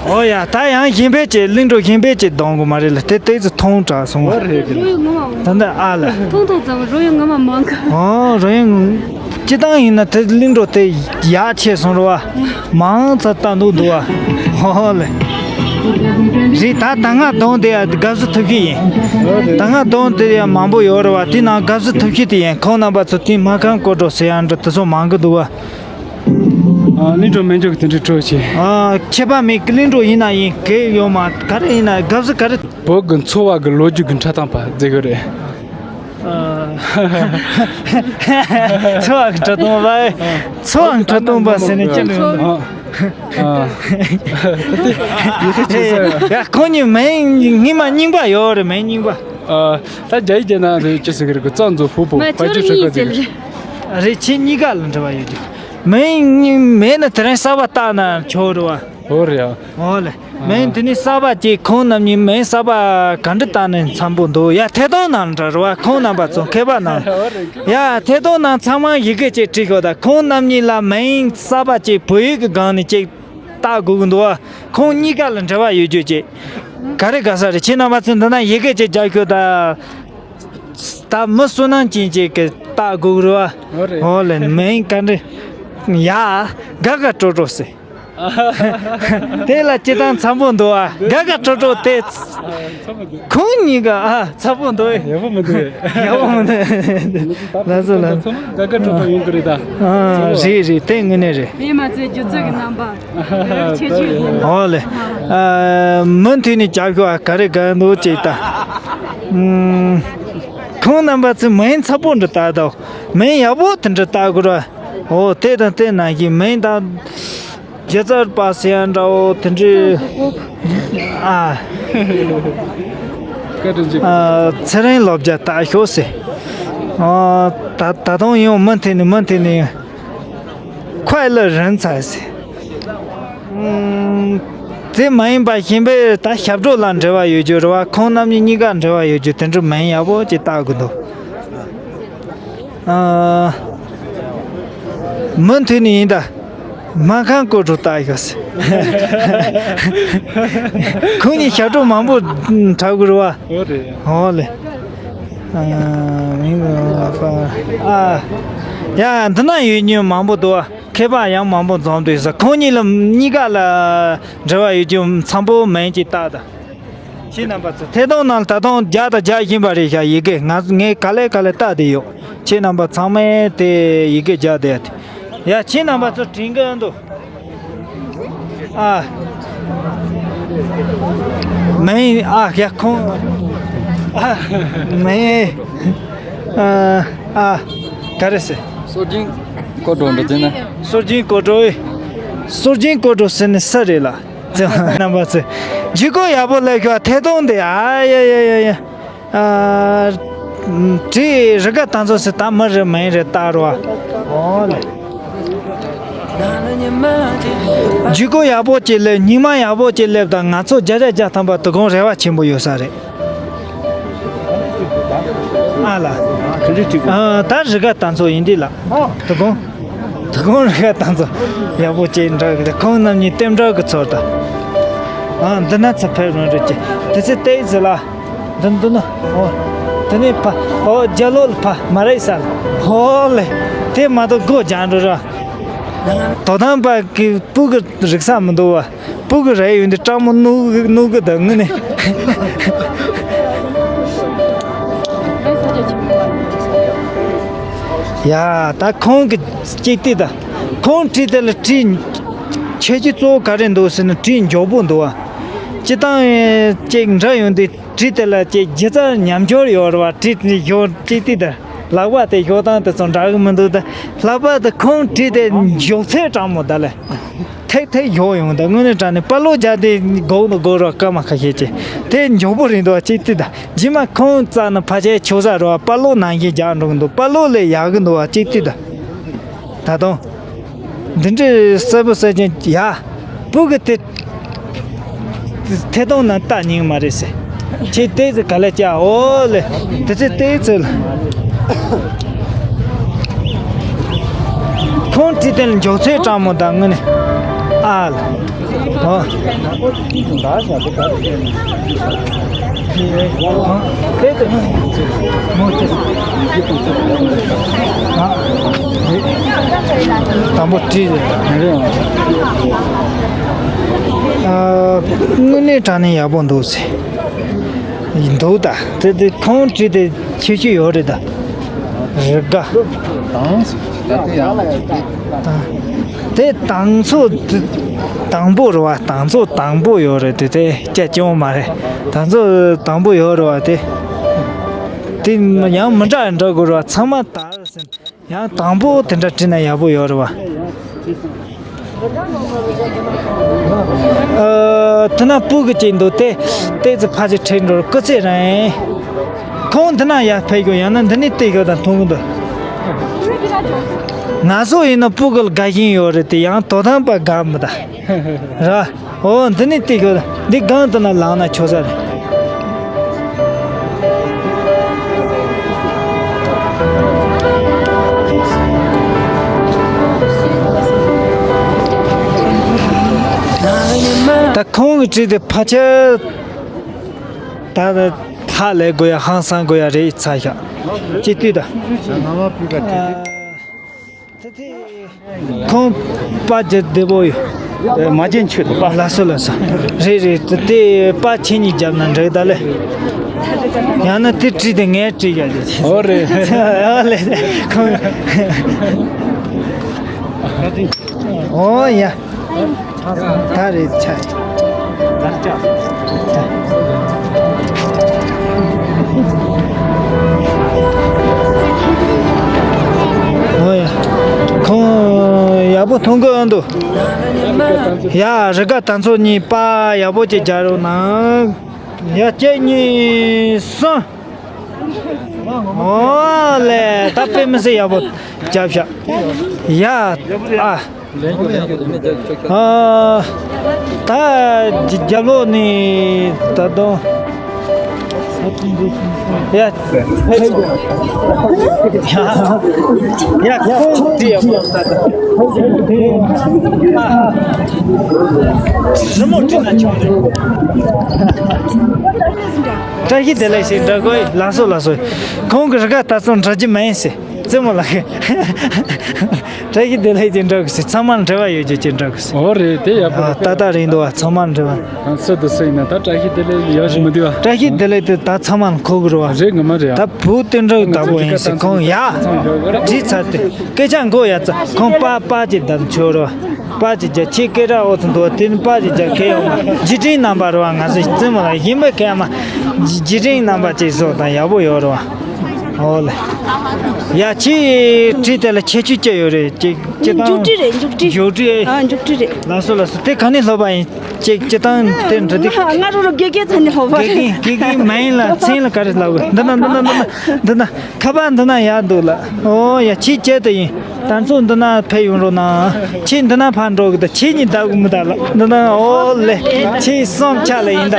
ཨོ་ཡ། ད་ཡང་གཞན་པས་ཅིག་གླིང་འགྲོ་གཞན་པས་ཅིག་གཏོང་དགོས་མ་རེད་ལ། དེ་ཏོག་ཙམ་ཐུང་དྲགས་སོང་བ། རོ་ཡོད་ངོ་མ་ད་འདི་ཨ་ལ། ཐུང་ཐུང་ཙམ་རོ་ཡོད་ངོ་མ་མང་གི། ཨོ་རོ་ཡོད། སྤྱི་བཏང་ཡིན་ན་དེ་གླིང་འགྲོ་དེ་ཡག་ཆེ་སོང་རེད་བ། མང་ཙམ་བཏང་འདུག་འདུག་བ། ཧོ་ཧོ་ལེ། རེད། ད་ད་སྔ་གདོང་དེ་ཡ་དགའ་བསུ་ཐུབ་ཀྱི་ཡིན། ད་སྔ་གདོང་དེ་ཡ་མང་པོ་ཡོད་རེད་བ། དེ་ནང་དགའ་བསུ་ཐུབ་ཀྱི་དེ་ཡིན། ཁོང་རྣམ་པ་ཚོ་དེ་སྨར་ཁམས་སྐོར་བྲོ་ཟེར་ཡ་འདྲ་དེ་ཚོ་མང་གི་འདུག་བ། ཨ། གླིང་འགྲོ་མེད་འཇོག་གི་དེ་འདྲའི་སྤྲོ་ཆེ། ཨ། ཁྱད་པར་མེད། གླིང་འགྲོ་ཡིན་ན་ཡིན། གེ་ཡོད་མ་ག་རེ་ཡིན་ན་དགའ་བསུ་ག་རེ། བོད་ཀྱི་འཚོ་བ་གི་ལོ་རྒྱུས་ཀྱི་འཁྲབ་སྟངས་པ་མཛད་གི་རེད། ཨ། འཚོ་བ་གི་འཁྲབ་སྟངས་པ། འཚོ་བ་གི་འཁྲབ་སྟངས་པ་ཟེར་ནས་ཅི་ལ་ཡོང་། ཨ། ཨ། ཡ། ཁོང་གཉིས་མིང་སྔོན་མ་རྙིང་པ་ཡོད་རེད། མིང་རྙིང་པ། ཨ། ད་རྒྱ་ཡིག་བརྒྱབ་ན་དེ་ཅི་ཟེར་གི་རེད། གཙང་མཛོ་ཕུ་བོ་ཕ་ཆུ་ཧྲི་ཀ་ཟེར་གི་རེད། རེད། ཁྱེད་གཉིས་ཀ་ལ་འབྲེལ་བ་ཡོད་རྒྱུ། མིང་མེད་ན་དེ་རིང་གསར་པ་བཏགས་ན་ཆོག་རེད་བ། ཨོ་རེད་ཨ། ཨོ་ལེ། མིང་དེ་ནི་གསར་པ་ཅིག་ཁོང་རྣམ་གཉིས་མིང་གསར་པ་ག་འདྲ་བཏགས་ན་འཚམ་པོ་འདུག་ཡ། ཐད་གཏོང་ནང་འདྲ་རེད་བ། ཁོང་རྣམ་པ་ཚོ་མཁས་པ་ནང་། ཡ། ཐད་གཏོང་ནང་ཚང་མ་ཡི་གེ་ཅིག་བྲིས་ཤོག་ད། ཁོང་རྣམ་གཉིས་ལ་མིང་གསར་པ་ཅིག་བོད་ཡིག་གི་སྒང་ནས་ཅིག་བཏགས་དགོས་ཀྱི་འདུག་བ། ཁོང་གཉིས་ཀ་ལ་འབྲེལ་བ་ཡོད་རྒྱུ་ཅིག་ག་རེ་དགའ་ས་རེད། ཁྱེད་རྣམ་པ་ཚོས་འདི་ན་ཡི་གེ་ཅིག་རྒྱག་ཤོག་ད། ད་མི་བསོད་ནམས་ཅན་ཅིག་གིས་བཏགས་དགོས་རེད་བ། ཨོ་རེད། ཨོ་ལེ། མིང་ག་འདྲ། ཡ། དགའ་དགའ་སྤྲོ་སྤྲོ་ཟེར། དེ་ལ་སྤྱིར་བཏང་འཚམ་པོ་འདུག་ཨ། དགའ་དགའ་སྤྲོ་སྤྲོ་དེ། ཁོང་གཉིས་ཀ་ཨ་འཚམ་པོ་འདུག་ཨེ། ཡག་པོ་མི་འདུག་ཨེ། ཡག་པོ་མི་འདུག་ལགས་སོ་ལགས་སོ། དགའ་དགའ་སྤྲོ་སྤྲོ་ཡོང་གི་རེད་ད། ཨ། རེད་རེད། དེ་དངོས་གནས་རེད། མི་མ་ཚད་སྒྱུ་རྩལ་གྱི་རྣམ་པ། ཨོ་ལེ། ཨ། མུ་མཐུད་ནས་རྒྱབ་ཤོག་ཨ། ག་རེ་དགའ་འདུག་ཅིག་ད། ཨུམ། ཁོང་རྣམ་པ་ཚོས་མིང་ཚ་པོ་འདྲ་བཏགས་དང་། མིང་ཡག་པོ་དེ་འདྲ་བཏགས་དགོས་ར། འོ་དེ་དང་དེ་ནང་བཞིན་མིང་དང་། སྒྱུ་རྩལ་པ་ཟེར་ཡ་འདྲ་བོ་དེ་འདྲའི། ཨ། བཀའ་དྲིན་ཆེ། ཨ། ཚེ་རིང་ལོ་བརྒྱ་རྟགས་ཤོག་ཟེར། ཨ། ད་ད་དུང་ཡང་མུ་མཐུད་ནས་མུ་མཐུད་ནས། ཁོས་ལ་རིན་ཚ་ཟེར། ཨུམ། དེ་མ་ཡིན་པ་གཞན་པའི་ད་ཞབས་བྲོ་ལ་འབྲེལ་བ་ཡོད་རྒྱུ་རེད་བ། ཁོང་རྣམ་གཉིས་གཉིས་ཀ་འབྲེལ་བ་ཡོད་རྒྱུ་དེ་འདྲ་མིང་ཡག་པོ་ཅིག་བཏགས་དགོས་འདུག། ཨ། མུ་མཐུད་ནས་ཡིན་ད། སྨར་ཁམས་སྐོར་བྲོ་བཏགས་ཡོད་ཟེར། ཁོང་གཉིས་ཞབས་བྲོ་མང་པོ་འཁྲབ་དགོས་རེད་བ། ཨོ་རེད། ཨོ་ལེ། ཨ། མིང་ཨ། ཡ། འདི་ན་ཡོད་མྱོང་མང་པོ་འདུག་བ། མཁས་པ་ཡང་མང་པོ་འཛོམས་འདུག་ཟེར། ཁོང་གཉིས་ལ་གཉིས་ཀ་ལ་འབྲེལ་བ་ཡོད་རྒྱུ་མཚམས་པོ་མིང་ཅིག་བཏགས་ད། ཁྱེད་རྣམ་པ་ཚོ་ཐད་གཏོང་ནང་ད་དུང་རྒྱག་དང་རྒྱག་བཞིན་པ་རེད་ཤག། ཡི་གེ་ང་ངས་ག་ལེ་ག་ལེ་བལྟ་བསྡད་ཡོད། ཁྱེད་རྣམ་པ་ཚང་མས་དེ་ཡི་གེ་རྒྱག་བསྡད་ཡ། ཡ། ཁྱེད་རྣམ་པ་ཚོ་དྲན་གི་འདུག། ཨ། མིང་ཨ་ཡ་ཁོང་། ཨ། མིང་། ཨ། ཨ། ག་རེ་ཟེར། སྲོལ་རྒྱུན་སྐོར་བྲོ་འདྲ་ཟེར་ན། སྲོལ་རྒྱུན་སྐོར་བྲོ། སྲོལ་རྒྱུན་སྐོར་བྲོ་ཟེར་ནི་སུ་རེད་ལ། རྣམ་པ་ཚོས་ཇུས་འགོད་ཡག་པོ་སླེབས་ཤག། ཐད་གཏོང་དེ། ཨ་ཡ་ཡ་ཡ་ཡ། ཨ། བྲིས། རི་ག་དང་ཚོ་སི་ད་མི་རེད་མིན་རེད་བལྟ་རོགས། ཨོ་ལེ། ཇུས་འགོད་ཡག་པོ་ཅིག་སླེབས། སྙིང་མ་ཡག་པོ་ཅིག་སླེབས་དང་། ང་ཚོ་བརྒྱ་ཆ་བརྒྱ་ཐམ་པ་དོ་དགོང་རེ་བ་ཆེན་པོ་ཡོད་ས་རེད། ཨ་ལ། ཨ། ད་རི་ག་དང་ཚོ་ཡིན་དུས་ལ། དོ་དགོང་། དོ་དགོང་རི་ག་དང་ཚོ་ཡག་པོ་ཅིག་འདྲ་གི། ཁོང་རྣམ་གཉིས་ལྟད་མོ་གི་ཚོར་ད། ཨ། འདི་ན་ཚ་ཕེབས་རང་རེད་ཀྱི། དེ་ཚེ་ལྟས་ཟེར་ལ། འདི་འདི་ན། འོ། དེ་ནས་ཕ། འོ། རྒྱ་ལོ་ལ་ཕ་མ་རེད་ས་ལ། ཧོ་ལེ། དེ་མ་གཏོགས་སྒོ་རྒྱག་འགྲོ་ར། དོ་དམ་པ་གི་སྤུ་གུ་རིག་ས་མི་འདུག་བ། སྤུ་གུ་རེ་ཡོད་འདི་སྤྲང་མོ་ནུ་གི་ནུ་གི་ད་ངུ་ནས། ཡ། ད་ཁོང་གི་ཅིག་ལྟོས་ད། ཁོང་བྲིས་དེ་ལ་བྲིས། ཁྱད་ཆོས་གཙོ་བོ་ག་རེ་འདུག་ཟེར་ན་བྲིས་མགྱོགས་པོ་འདུག་བ། སྤྱིར་བཏང་ཅིག་འདྲ་ཡོང་དུས་བྲིས་དེ་ལ་ཅིག་སྒྱུ་རྩལ་ཉམས་འགྱུར་ཡོད་རེད་བ། བྲིས་དེ་ཞོག་ཅིག་ལྟོས་ད། ལག་པ་དེ་ཞོག་སྟངས་དེ་ཚོ་འདྲ་གི་མི་འདུག་ད། ལྷག་པར་དུ་ཁོང་བྲིས་དེ་མགྱོགས་ཚད་སྤྲང་མོ་ད་ལེ། ཐེག་ཐེག་ཞོག་ཡོང་ད། དངོས་གནས་དྲང་གནས་དཔའ་ལོ་རྒྱག་དེ་དགོས་ནི་དགོས་རེད་བ། སྐར་མ་ཁ་ཤས་ཅིག་དེ་མགྱོགས་པོ་རེད་འདུག་བ། ཅིག་ལྟོས་ད། རྗེས་མ་ཁོང་རྩ་ནས་ཕལ་ཆེར་ཆོག་ས་རེད་བ། དཔའ་ལོ་ནང་བཞིན་རྒྱག་འགྲོ་གི་འདུག། དཔའ་ལོ་ལས་ཡག་གི་འདུག་བ། ཅིག་ལྟོས་ད། ད་དུང་། འདི་འདྲའི་གསལ་པོ་གསལ་རྐྱང་ཡ། སྤུ་གུ་དེ་ཐད་གཏོང་ནང་ལྟ་ཉན་མ་རེད་ཟེར། ཁྱེད་ལྟས་ཚེ་ག་ལེ་ཅག། འོ་ལེ། དེ་ཚེ་ལྟས་ཚེ་ལ། ཁོང་བྲིས་དེ་ལ་མགྱོགས་ཚད་སྤྲང་མོ་དང་དངོས་གནས། ཨ་ལ། ཨོ། དང་པོ་བྲིས་རེད། ཨ། དངོས་གནས་དྲང་གནས་ཡག་པོ་འདུག་ཟེར། འདུག་ད། དེ་དེ་ཁོང་བྲིས་དེ་ཁྱད་ཆོས་ཡོད་རེད་ད། རི་ག་དང་། དེ་དང་ཚོ་དང་པོ་རེད་བ། དང་ཚོ་དང་པོ་ཡོད་རེད་དེ། དེ་སྐྱ་སྐྱོང་མ་རེད། དང་ཚོ་དང་པོ་ཡོད་རེད་བ། དེ་དེ་ཡང་མི་འདྲ་འདྲ་དགོས་རེད་བ། ཚང་མ་དར་ཟེར། ཡང་དང་པོ་དེ་འདྲ་བྲིས་ན་ཡག་པོ་ཡོད་རེད་བ། ཨ། དེ་ན་སྤུ་གུ་ཅིག་འདུག་དེ། ལྟས་ཚེ་ཕལ་ཆེར་ཁྲིད་འགྲོ། སྐུ་ཚེ་རིང་། ཁོང་འདི་ན་ཡར་ཕེབས་དགོས། ཡང་ན་འདི་ནས་ལྟས་དགོས་དང་མཐོང་གི་འདུག། ང་ཚོ་ཡིན་ན་སྤུ་གུ་ལ་དགའ་ཞེན་ཡོད་རེད་དེ། ཡང་དོ་དམ་པ་དགའ་མི་ད། ར། འོ། འདི་ནས་ལྟས་དགོས་ད། འདི་སྒང་དུ་ན་ལངས་ན་ཆོག་ས་རེད། ད་ཁོང་གི་བྲིས་དེ་ཕལ་ཆེར་ད་ཧ་ལས་དགོས་ཡ། ཧང་སང་དགོས་ཡ་རེད་ཚ་ཤག། ཅིག་ལྟོས་ད། ཨ། དེ་དེ། ཁོང་པ་རྒྱུ་བདེ་པོ་ཡོད། ཨེ། མ་རྒྱན་ཆོས་དང་པ། ལགས་སོ་ལགས་སོ། རེད་རེད། དེ་དེ་པ་ཁྱེད་གཉིས་རྒྱབ་ན་འགྲིག་ད་ལེ། ཡང་ན་དེ་བྲིས་དེ་ངས་བྲིས་ཡ་རེད། ཨོ་རེད། ཨོ་ལེ། ཁོང་། ཨོ་ཡ། ད་རེད་ཆ། ད་ཆ། འདུག་ཡ། རི་དགའ་དར་ཚོན་གཉིས་པ་ཡག་པོ་ཅིག་རྒྱག་རོགས་གནང་། ཡ། གཅིག་གཉིས་གསུམ། ཨོ་ལེ། ད་དཔེ་མི་སྲིད་ཡག་པོ་རྒྱབ་ཤག་ཡ། ཨ། ཨ། ད་རྒྱབ་ལོགས་ནས་ད་དུང་། ཡ། ཡ། ཁོང་དེ་ཡག་པོ། རི་མོ་བྲིས་ན་ཆོག་རེད། བཀྲ་ཤིས་བདེ་ལེགས་ཞེས་འདྲི་དགོས། ལགས་སོ་ལགས་སོ། ཁོང་གི་རི་དགའ་དར་ཚོན་འདྲི་རྒྱུ་མ་ཡིན་ཟེར། རྩེད་མོ་ལགས། བཀྲ་ཤིས་བདེ་ལེགས་ཅེས་འདྲི་དགོས་ཟེར། ཚང་མར་འབྲེལ་བ་ཡོད་རྒྱུ་ཅེས་འདྲི་དགོས་ཟེར། ཨོ་རེད། དེ་ཡག་པོ་ཨ། རེད། ཏག་ཏག་རེད་འདུག་བ། ཚང་མར་འབྲེལ་བ། ཨ། སུ་དང་སུ་ཡིན་ན་ད་བཀྲ་ཤིས་བདེ་ལེགས་ཡག་ཞིག་མི་འདུག་བ། བཀྲ་ཤིས་བདེ་ལེགས་དེ་ད་ཚང་མར་མཁོ་གི་རེད་བ། རེད། ངོ་མ་རེད་ཨ། ད་བུ་དེ་འདྲ་བདག་པོ་ཡིན་ཟེར། ཁོང་ཡ། བྲིས་ཚར་ཏེ་སྐད་ཆ་མགོ་ཡ་ཙ་ཁོང་པ་པ་ཅེས་བདམས་ཆོག་རེད་བ། པ་ཅིག་རྒྱ་ཆེ་སྐད་གྲགས་འོ་ཚོ་འདུག་བ། དེ་ནི་པ་ཅིག་རྒྱ་ཁེ་ཡོང་བ། རྗེས་དྲན་རྣམ་པ་རེད་བ། ང་ཚོ་རྩེད་མོ་ལ་ཡིན་པའི་ཁེ་མ། རྗེས་དྲན་རྣམ་པ་ཅིག་བཟོ་དང་ཡག་པོ་ཡོད་རེད་བ། ཨོ་ལེ། ཡ། ཁྱེད་བྲིས་དེ་ལ་ཁྱད་ཆོས་ཅི་ཡོད་རེད། ཅིག་སྤྱི་བཏང་མཇུག་འབྲས་རེད། མཇུག་འབྲས། མཇུག་འབྲས། ཨ། མཇུག་འབྲས་རེད། ལགས་སོ་ལགས་སོ། དེ་ག་ནས་ལྷོད་པ་ཡིན། ཅིག་སྤྱི་བཏང་དེ་འབྲི་དེ། ང་རོ་རོ་དགེ་རྒན་ཚ་ནས་ལྷོད་པ་དགེ་རེད། རྒན་དགེ་རྒན་མ་ཡིན་ལ། མཚན་ལ་ག་རེ་ལབ་དགོས། འདི་ན་འདི་ན་འདི་ན་འདི་ན། ཁ་པར་འདི་ན་ཡར་འདུག་ལ། ཨོ་ཡ། ཁྱེད་ཁྱེད་དེ་ཡིན། དར་ཚོན་འདི་ན་ཕེབས་ཡོང་རོགས་གནང་། ཁྱེད་འདི་ན་ཕར་འགྲོ་གི། ད་ཁྱེད་གཉིས་བདག་གི་མི་བདག་ལ་འདི་ན། ཨོ་ལེ། ཁྱེད་གསུམ་ཆ་ལ་ཡིན་ད།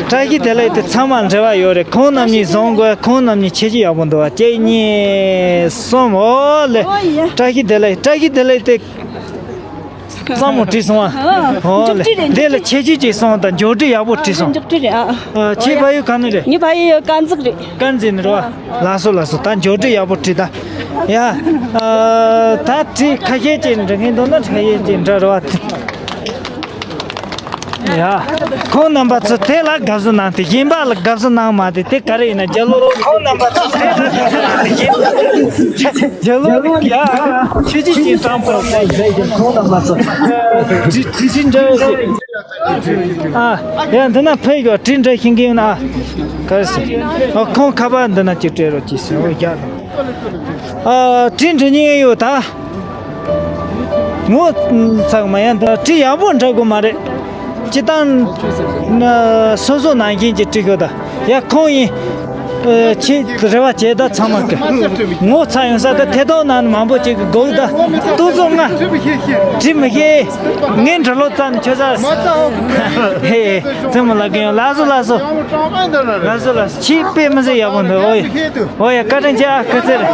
བཀྲ་ཤིས་བདེ་ལེགས་དེ་ཚང་མ་འབྲེལ་བ་ཡོད་རེད། ཁོང་རྣམ་གཉིས་བཟང་དགོས། ཁོང་རྣམ་གཉིས་ཁྱེད་ཀྱི་ཡག་པོ་འདུག་བ། གཅིག་གཉིས་གསུམ། ཨོ་ལེ། ཨོ་ཡ། བཀྲ་ཤིས་བདེ་ལེགས། བཀྲ་ཤིས་བདེ་ལེགས་དེ། གཙང་མོ་བྲིས་སོང་ཨ། ཨོ་ལེ། མཇུག་སྒྲིལ་རེད། འདི་ལ་ཁྱད་ཆོས་ཅིག་སོང་དང་། མཇུག་སྒྲིལ་ཡག་པོ་བྲིས་སོང་། མཇུག་སྒྲིལ་རེད་ཨ། ཨ། ཁྱེད་ཕ་ཡུལ་ག་ནས་རེད། ངའི་ཕ་ཡུལ་དཀར་མཛེས་རེད། དཀར་མཛེས་ནས་རེད་བ། ལགས་སོ་ལགས་སོ། ད་མཇུག་སྒྲིལ་ཡག་པོ་བྲིས་ད། ཡ། ཨ། ད་བྲིས་ཁ་ཤས་ཅིག་འབྲི་མཁན་འདུག་ན་ཁ་ཤས་ཅིག་འབྲི་རེད་བ། ཡ། ཁོང་རྣམ་པ་ཚོ་དེ་ལ་དགའ་བསུ་གནང་སྟེ། གཞན་པ་ལ་དགའ་བསུ་གནང་མ་སྟེ། དེ་ག་རེ་ཡིན་ན། རྒྱ་ལོ་ཁོང་རྣམ་པ་ཚོ་དེ་ལ་དགའ་བསུ་གནང་སྟེ། རྒྱ་ལོ་ཡ། ཆོས་རྗེ་ཅིན་ཀྲང་པོ་ཁོང་རྣམ་པ་ཚོ་དྲི་དྲི་ཆུ་འདྲ་བོ་ཞིག་ཨ། ཡ། འདི་ན་ཕེབས་ཡོད། དྲི་འདྲ་ཤེས་མཁན་ཡོད་ན། ཨ། ག་རེ་ཟེར། ཨ། ཁོང་ཁ་པར་འདི་ན་ཅིག་སྤྲད་རོགས་གྱིས་ཟེར། འོ་རྒྱག་དང་། ཨ། དྲི་འདྲི་མཁན་ཡོད་ད། ངོ་ཚ་གི་མ། ཡ། འདི་དྲི་ཡག་པོ་འདྲ་གི་མ་རེད། སྤྱི་བཏང་ན་སོ་སོ་ནང་བཞིན་གྱི་དྲི་ཤོད་ད། ཡ། ཁོང་ཡིན། ཨ། ཁྱེད་རེ་བ་བྱས་ད་ཚང་མ་གི། ངོ་ཚ་ཡོང་ས་ད་ཐད་གཏོང་ནང་མང་པོ་ཅིག་གི་སྒུག་ད། ཏོག་ཙམ་ང་། དྲི་མི་ཤེས། ངའི་འདྲི་ལོ་ཙམ་ཁྱོད་ཚ། ཧེ། རྩེད་མོ་ལ་གི་ཡོང་། ལགས་སོ་ལགས་སོ། ལགས་སོ་ལགས་སོ། ཁྱེད་དཔེ་མི་སྲིད་ཡག་པོ་འདུག་ཨོ་ཡ། ཨོ་ཡ། བཀའ་དྲིན་ཆེ་ཨ། ཁ་ཚེ་རེད།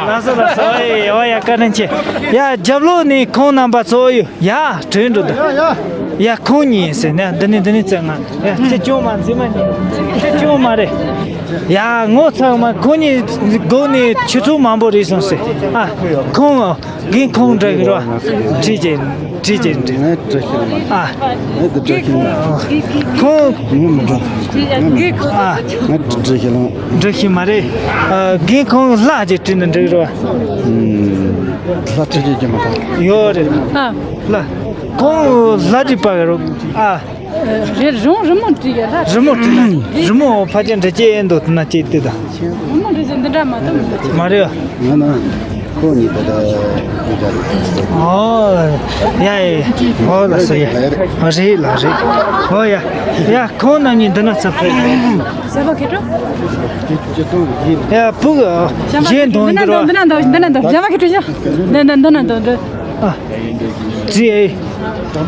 ལགས་སོ་ལགས་སོ། ཨོ་ཡ། ཨོ་ཡ། བཀའ་དྲིན་ཆེ། ཡ། རྒྱབ་ལོགས་ནས་ཁོང་རྣམ་པ་ཚོ་ཡོད། ཡ། དྲན་འགྲོ་འདུག་ཡ། ཁོང་གཉིས་ཟེར་ནས་འདི་ནས་འདི་ནས་བཙལ། ང་། ཡ། ཁྱེད་སྐྱོན་མ། འཛིན་མ་ཉན། ཁྱེད་སྐྱོན་མ་རེད། ཡ། ངོ་ཚ་མ། ཁོང་གཉིས་སྒུག་ནས་ཆུ་ཚོད་མང་པོ་རེད་སོང་ཟེར། ཨ། ཁོང་རྒན་ཁོང་འདྲ་གི་རོ། བྲིས་རྗེས་བྲིས་རྗེས་འདྲི། ཨ། ཁོང་། ཨ། འདྲི་ཤེས་མ་རེད། ཨ། རྒན་ཁོང་ལྷ་ཅིག་བྲིས་ནས་འདྲི་གི་རོ། ལྷ་བྲིས་རྗེས་ཀྱི་མ་གཏོགས། ཡོད་རེད། ཨ། ལྷ། ཁོང་ལྷ་བྲིས་པ་གི་རོ། ཨ། རེད། རི་མོ། རི་མོ་བྲིས་ཡ་ལ། རི་མོ་བྲིས་ན། རི་མོ་ཕལ་ཆེར་འདྲ་ཅིག་འདུག་ན་ཅིག་དེ་དང་། རི་མོ་འདྲ་ཅིག་འདི་འདྲ་མ་གཏོགས་མི་འདུག་མ་རེད། ང་ན་ཁོ་གཉིས་པོ་ད་འདི་འདྲ་རེད། ཨོ། ཡ་ཡ་ཡ། ཨོ་ལགས་སོ་ཡ། ཨོ་རེད་ལགས་རེད། ཨོ་ཡ། ཡ། ཁོང་རྣམ་གཉིས་འདི་ན་ཚབ་རེད། ཞབས་པ་ཁེ་ཏོ། ཡ། ཕུག་གཞན་གདོང་འདི་ར། འདི་ན་འདོང་། འདི་ན་འདོང་། ཞབས་པ་ཁེ་ཏོ་ཡ། འདི་ན་འདི་ན་འདོང་འདི། ཨ། བྲིས།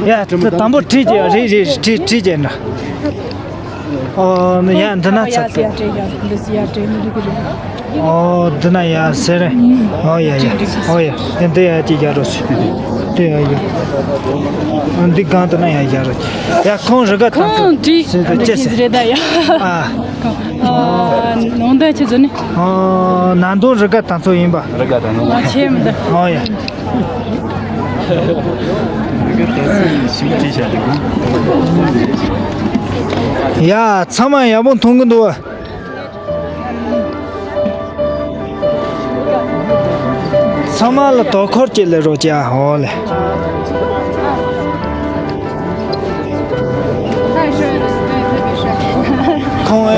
ཡ། དང་པོ་བྲིས་རྗེས། རེད་རེད། བྲིས་བྲིས་རྗེས་འདྲ། ཨོ། ཡ། འདི་ན་ཚར། ཡ། ཡ། འདི་ཡ། འདི་ན་ཡ་ཟེར། ཨོ་ཡ་ཡ། ཨོ་ཡ། ཡ། འདི་ཡ་ཅིག་ཡ་རོ་ཟེར། འདི་ཡ་ཡ། འདི་གང་དུ་ན་ཡ་ཡ་རོ། ཡ། ཁོང་རི་དགའ་དང་ཚོ་ཁོང་བྲིས་ཟེར་དུ་ཅི་ཟེར། རེད་ད་ཡ། ཨ། ནང་དོན་ཆེ་ཚོ་ནི། ཨོ། ནང་དོན་རི་དགའ་དང་ཚོ་ཡིན་པ། རི་དགའ་དང་ཚོ། ཨ། ཆེ་མི་འདུག་ཨོ་ཡ། ཡ། ཚང་མ་ཡག་པོ་མཐོང་གི་འདུག་བ། ཚང་མ་ལ་དོ་ཁུར་ཅིག་ལས་རོགས་བྱ། ཨོ་ལེ། ཁོང་ཨེ།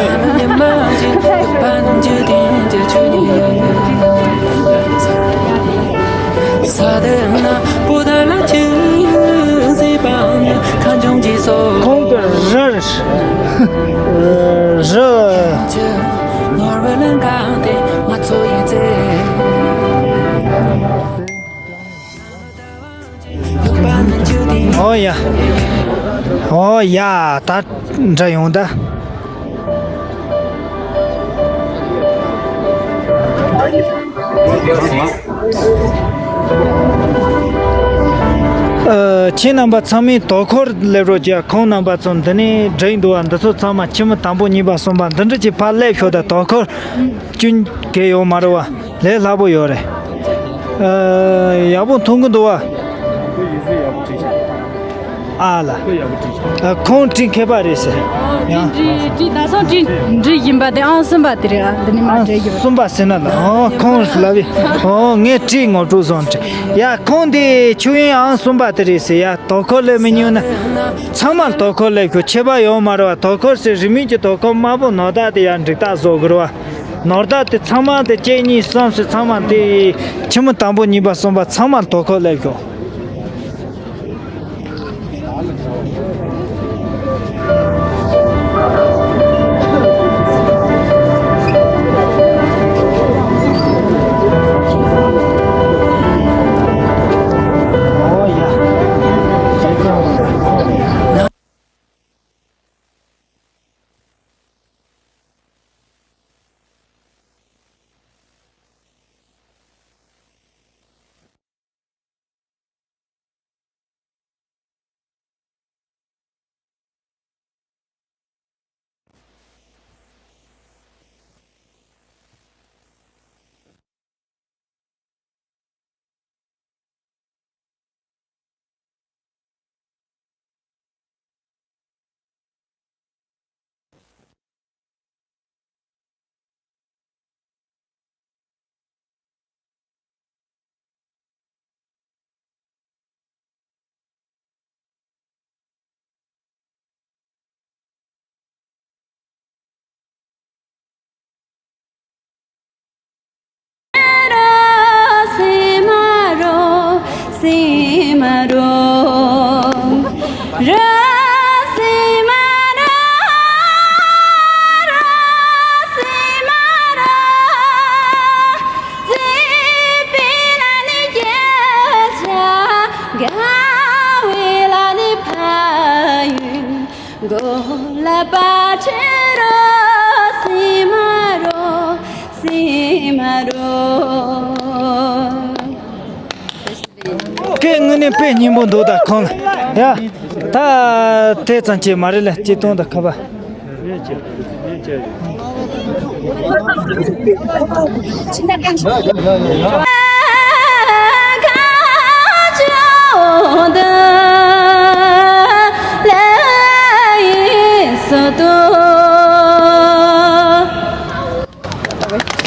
ཡ། ཨོ་ཡ། ད་འདྲ་ཡོང་ད། ཨ། ཁྱེད་རྣམ་པ་ཚང་མས་དོ་ཁུར་སླེབས་རོགས་གྱིས། ཁོང་རྣམ་པ་ཚོ་འདི་ནས་འགྲིག་འདུག་བ། འདི་ཚོ་ཚང་མ་ཁྱི་མོ་དང་པོ་གཉིས་པ་གསུམ་པ་འདི་འདྲ་ཅིག་ཕར་སླེབས་ཤོག་ད། དོ་ཁུར་སྐྱོན་གང་ཡོད་མ་རེད་བ། ལས་སླ་པོ་ཡོད་རེད། ཨ། ཡག་པོ་མཐོང་གི་འདུག་བ། ཨ་ལ། ཨ། ཁོང་བཀྲིས་མཁས་པ་རེད་ཟེར། ཡང་། བཀྲིས་བཀྲིས་ད་སང་བཀྲིས་བཀྲིས་ཡིན་པ་དེ་ཨང་གསུམ་པ་དེ་རེད། ཨ། འདི་ནས་མར་ཨང་འགྲོ་རྒྱུ། གསུམ་པ་ཟེར་ན་ལ། ཨོ། ཁོང་ལབ་ཡིན། ཨོ། ངས་བཀྲིས་ངོ་སྤྲོད་བཟང་བཀྲིས། ཡ། ཁོང་དེ་ཆོས་དབྱིངས་ཨང་གསུམ་པ་དེ་རེད་ཟེར། ཡ། དོ་ཁུར་སླེབས་མི་ཉུང་ན། ཚང་མར་དོ་ཁུར་སླེབས་ཤོག་ཁྱད་པར་ཡོད་མ་རེད་བ། དོ་ཁུར་ཟེར་རིང་མིན་གྱི་དོ་ཁུར་དམར་པོ་ནོར་བདག་དེ་ཡང་འགྲིག་རྟགས་བཟོ་དགོས་རེད་བ། ནོར་བདག་དེ་ཚང་མ་དེ་གཅིག་གཉིས་གསུམ་ཟེར་ཚང་མ་དེ་ཁྱི་མོ་དང་པོ་གཉིས་པ་གསུམ་པ་ཚང་མར་དོ་ཁུར་སླེབས་ཤོག་སྐད་དངོས་གནས་དཔེ་སྙན་པོ་འདུག་ད་ཁོང་ལ། ཡ། ད་དེ་ཙམ་གྱིས་མ་རེད་ལ། སྐྱིད་གཏོང་དང་ཁ་པར།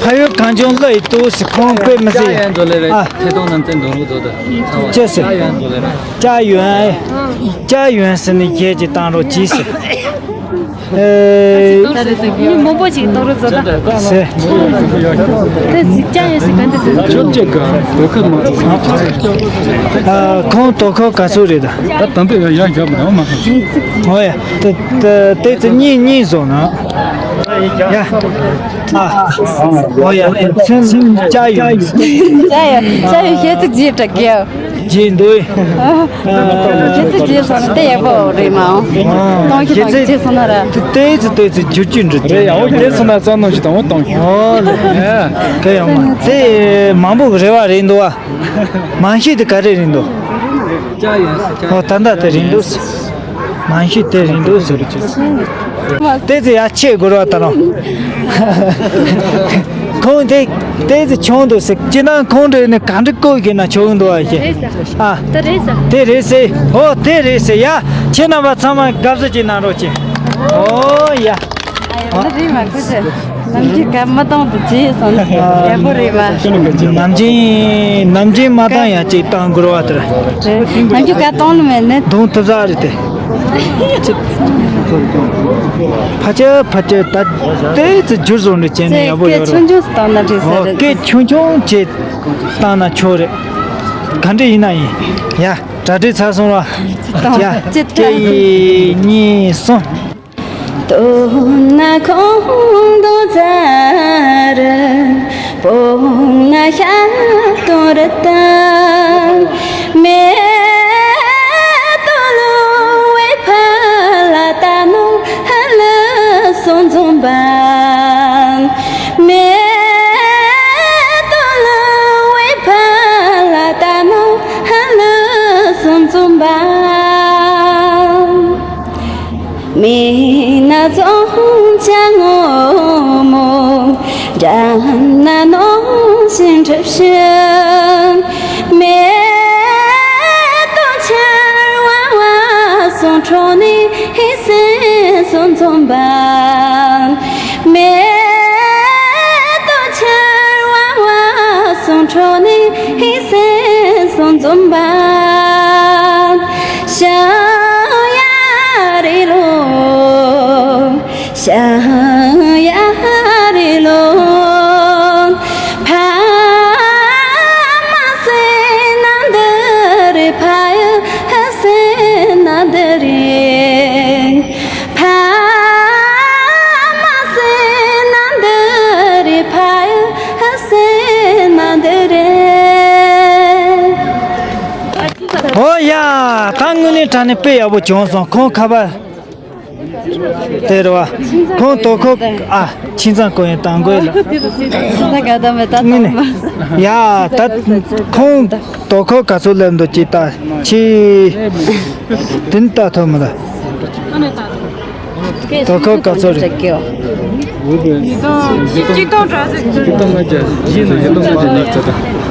ཕ་ཡུལ་གངས་ལྗོངས་ལྷ་ཡི་ཏོག་ཟེར། ཁོང་དཔེ་མི་སྲིད། ཨ། ཐད་གཏོང་རྣམ་རྩེ་འདོན་རོགས་བྱོས་དང་། ཅི་ཟེར། ཅ་ཡོན། ཅ་ཡོན་ཟེར་ནས་རྒྱས་ཀྱི་བཏང་རོགས་གྱིས་ཟེར། ཨེ། མི་མང་པོ་ཞིག་གཏོང་རོགས་བྱོས་དང་། ཟེར། དེ་ཅ་ཡོན་ཟེར་ག་འདི་ཟེར། ཅོག་ཅེ་ག་དོ་ཁུར་མ་ཚོགས། ཨ། ཁོང་དོ་ཁུར་ག་ཚོད་རེད་ད། ད་དམ་པའི་ཡང་ཡང་རྒྱབ་མ་མ། ཨོ་ཡ། ཏེ་ཏེ་ཏེ་ཙི་གཉིས་གཉིས་བཟོ་ན། ཡ། ཨ། ཨོ་ཡ། ཚུན་ཚུན་ཅ་ཡོན། ཅ་ཡོན། ཅ་ཡོན་ཤེས་ཚིག་རྗེས་དྲག་གི། རྗེས་འདོད། ཤེས་ཚིག་རྗེས་སོང་ན་དེ་ཡག་པོ་རེད་མ་འོང་། གཏོང་ཤེས་དང་རྗེས་སོང་ན་ར། ཏེ་ཙི་ཏེ་ཙི་བསྒྱུར་བཅོས་འགྲོ་རྒྱུ་རེད། ཡ། འོ་དེ་སོང་ན་རྩ་ནོར་ཞིག་དང་འོ་གཏོང་ཤོག་ཨོ་ལེ། ག་ཡོང་མ་དེ་མང་པོ་རེ་བ་རེད་འདུག་ཨ། མང་ཤོས་དེ་ག་རེ་རེད་འདུག་ཨོ་ད་ལྟ་དེ་རིང་འདུག་མང་ཤོས་དེ་རིང་འདུག་ཟེར་རྒྱུ། ཏེ་ཙི་ཡ་ཆེ་དགོས་ར་ད་རང་། ཁོང་དེ་ཏེ་ཙི་ཆུང་འདུག་ཟེར། སྤྱིར་ན་ཁོང་འདྲ་ནི་ག་འདྲ་བཀོད་ཀྱི་ན་ཆོག་འདུག་ཨ་ཞེ། ཨ། དེ་རེད་ཟེར། ཨོ་དེ་རེད་ཟེར། ཡ། ཁྱེད་རྣམ་པ་ཚང་མ་དགའ་བསུ་ཅིག་གནང་རོགས་གྱིས། ཨོ་ཡ། ཨ། རེད་མ་ཁུ་ཚེ། ནམ་རྒྱུན་ག་མ་བཏང་དུ་བྱས་སོང་ན་ཡག་པོ་རེད་མ། ནམ་རྒྱུན་ནམ་རྒྱུན་མ་བཏང་ཡ་ཅིག་བཏང་དགོས་ར་དེར། རེད། ནམ་རྒྱུན་ག་བཏང་ལ་མེད་ནི་གཏོང་ཐུབ་ས་རེད་དེ། ཕ་ཆེ་ཕ་ཆེ་ད་ཏེ་ཙི་བསྒྱུར་བཟོ་འདྲ་བྱས་ནས་ཡག་པོ་ཡོད་ར། སྐད་ཆུང་ཆུང་བཏང་ན་འགྲིག་ས་རེད། སྐད་ཆུང་ཆུང་བྱས་བཏང་ན་ཆོག་རེད། ག་འདྲ་ཡིན་ན་ཡིན། ཡ། གྲ་སྒྲིག་ཚར་སོང་ར། ཡ། སྐད་ཡིག་གཉིས་གསུམ། པ། མེ་ཏོག་ལ་བའི་ཕ་ལ་ད་ནོ་ཧ་ལུ་སུམ་འཛོམས་པ། མི་ན་ཙོང་ཅ་ངོ་མོ། དགྲ་ན་ནོ་ཞིང་གྲུབ་ཤིང་། མེ་ཏོག་ཆར་བ་བ་སོང་ཁྲོ་ནི་ཧི་སེ་སོང་འཛོམས་པ། མེ་ཏོག་ཆར་བ་བ་སོང་ཁྲོ་ནི་ཧི་སེ་སོང་འཛོམས་པ། ཤ་ཡ་རི་ལོ། ཤ་ཡ་རི་ལོ། ཕ་མ་སེ་ན་འདི་རི་ཕ་ཡ་ཧ་སེ་ན་འདི་རི། ཕ་མ་སེ་ན་འདི་རི་ཕ་ཡ་ཧ་སེ་ན་འདི་རི། ཨོ་ཡ། ད་དངོས་གནས་དྲང་གནས་དཔེ་ཡག་པོ་བྱུང་སོང་། ཁོང་ཁ་པར་དེ་རེད་བ། ཁོང་དོ་ཁུར། ཨ། ཁྱིམ་ཚང་ཁོ་ཡིན། དང་གོས་ལ། ཁྱིམ་ཚང་ག་ད་མེད་ད་དངོས་གནས། ཡ། ད་ཁོང་དོ་ཁུར་ག་ཚོད་སླེབས་འདུག་ཅིག་ལྟ། ཕྱི་དེ་ནི་ལྟ་ཐུབ་མི་འདུག་དོ་ཁུར་ག་ཚོད་རེད།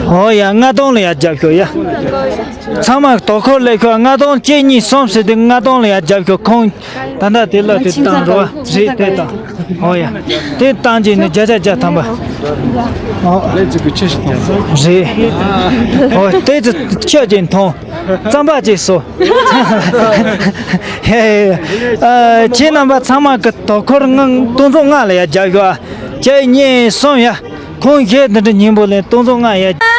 ཨོ་ཡ། ལྔ་སྟོང་ལ་ཡར་རྒྱབ་ཤོག་ཡ། ཚང་མ་དོ་ཁུར་ལས་ཤོག་ལྔ་སྟོང་གཅིག་གཉིས་གསུམ་ཟེར་ཏེ་ལྔ་སྟོང་ལ་ཡར་རྒྱབ་ཤོག་ཁོང་ད་ལྟ་དེ་ལ་དེ་བཏང་རོགས། རེད། དེ་བཏང་། ཨོ་ཡ། དེ་བཏང་རྗེས་ནས་བརྒྱ་ཆ་བརྒྱ་ཐམ་པ། ཨོ། ལས་ཅིག་གི་ཆེ་ཞིག་བཏང་། རེད། ཨོ། དེ་ཚོ་ཁྱོད་ཀྱིས་མཐོང་། རྩམ་པ་ཅིག་བཟོ། ཧེ། ཨ། ཁྱེད་རྣམ་པ་ཚང་མ་གི་དོ་ཁུར་ང་སྟོང་ཚོ་ལྔ་ལ་ཡར་རྒྱབ་ཤོག་ཨ། གཅིག་གཉིས་གསུམ་ཡ། ཁོང་གཞས་འདི་འདྲ་སྙན་པོ་ལེན། སྟོང་ཚོ་ལྔ་ཡ།